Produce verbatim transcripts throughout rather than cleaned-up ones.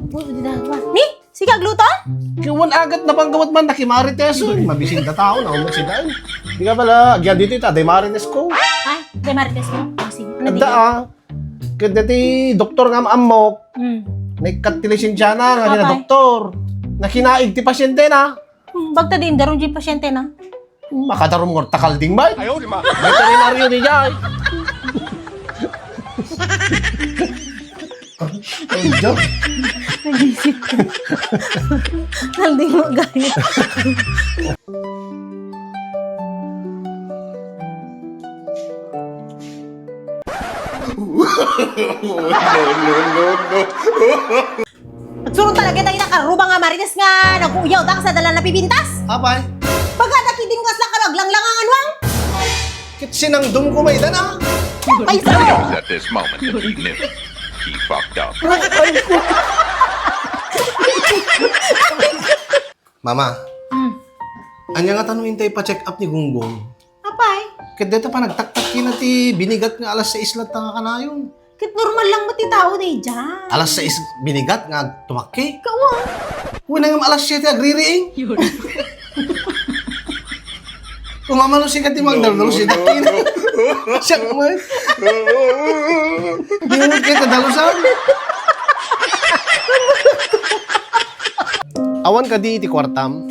Ni? Sika agluto? Kiwan agat na panggamat man, nakimarites. Mabisin ta tao, naumot si Dan. Di ka pala, agyan dito ita, day marites ko. Ay, day marites mo? Oh, sige. Ano Adda di? Ah. Ket dati doktor nga maammok. Hmm. Naikkat ti lisensiana nga Apay? Doktor. Nakinaig ti pasyente na. Hmm, bagta di indaron di pasyente na. Makadarum ngarud ta kalding bay. Ayaw, di ma. Veterinaryo di jay. Ang joke. Nagisip ko. Kalding mo, guys. No, no, no, no. Nagsurot talaga tayo nakarubang nga marites nga nag-uyaw ta sa dala napipintas. Apay? Pagkada kidim nga sila kano aglanglangang anuang? Kit sinangdum ko may dana. Ay, sa At this moment, he knew. He fucked up. Mama, Hmm. Anya nga tano intay pa-check up ni Gunggong? Apay? Ket deta pa nagtaktak kina ti binigat nga alas sais latta nga kanayon. Ket normal lang met ti tao daydiay. Alas sais binigat nga agtumakki? Kawa. Uy, nangam alas siete agririing. Kumamano si Kati Magdaldo, si Takin. Siya man. Di mo kita dalusan. Awan kadi iti kuartam?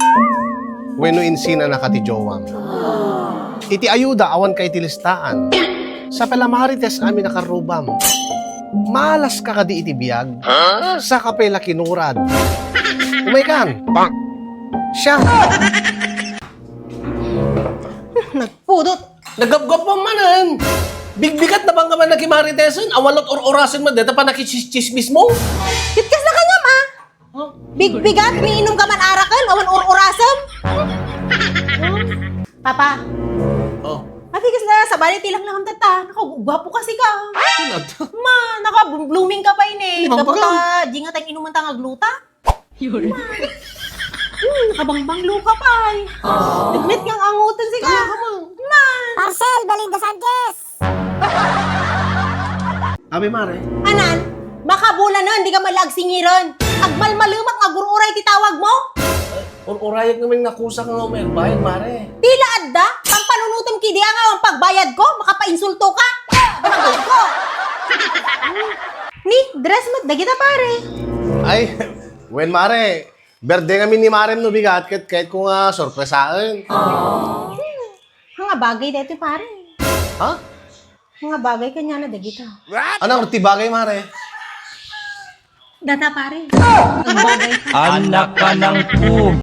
Wenno insinanaka ti jowam? Iti ayuda, awan ka iti listaan? Sa pay la marites amin a karrubam? Malas ka kadi iti biag? Saka pay la kinurad? Umaykan! Siya! Nagpudot! Nagapgap man manen! Bigbigat na bang ka man nakimaritesen? Awan lat or-orasen man, deta pa nakichismis mo? Ket kas na kanyam, ah! Huh? Bigbigat, miinom ka man araken, awan ur-urasem. Papa. Oh. Matigas na, sabali ti langlangam tatta. Nakagwapo kasi ka. Ano to? Ma, naka-blooming ka pa ini. Di ba Kaputa, di nga tayong inuman ta nga gluta. Yun. Ma. Hmm, nakabangbanglo ka pa eh. Mitmit nga angutan si ka. Tama ka, Ma. Ma. Marcel Belinda Sanchez. Abi, mare. Anan, makabulanen, di ka man la agsingiren. Agmalmalemak nga agur-uray ti tawag mo? Ur-urayek ngamin nga kusak nga umayag bayad, mare. Tila adda, pampanunutem kidi nga awan pagbayad ko, makapainsulto ka. Barangay ko. Ni, dress mo, dagita pare. Ay, wen, mare. Berde ngamin ni marem no bigat, ket, ket ko nga sorpresaen. Nga bagay dito, pare. Ha? Nga bagay kanya na dagita. Ano ti bagay, mare? Data, pare. Ang bagay. Anak ka ng pu-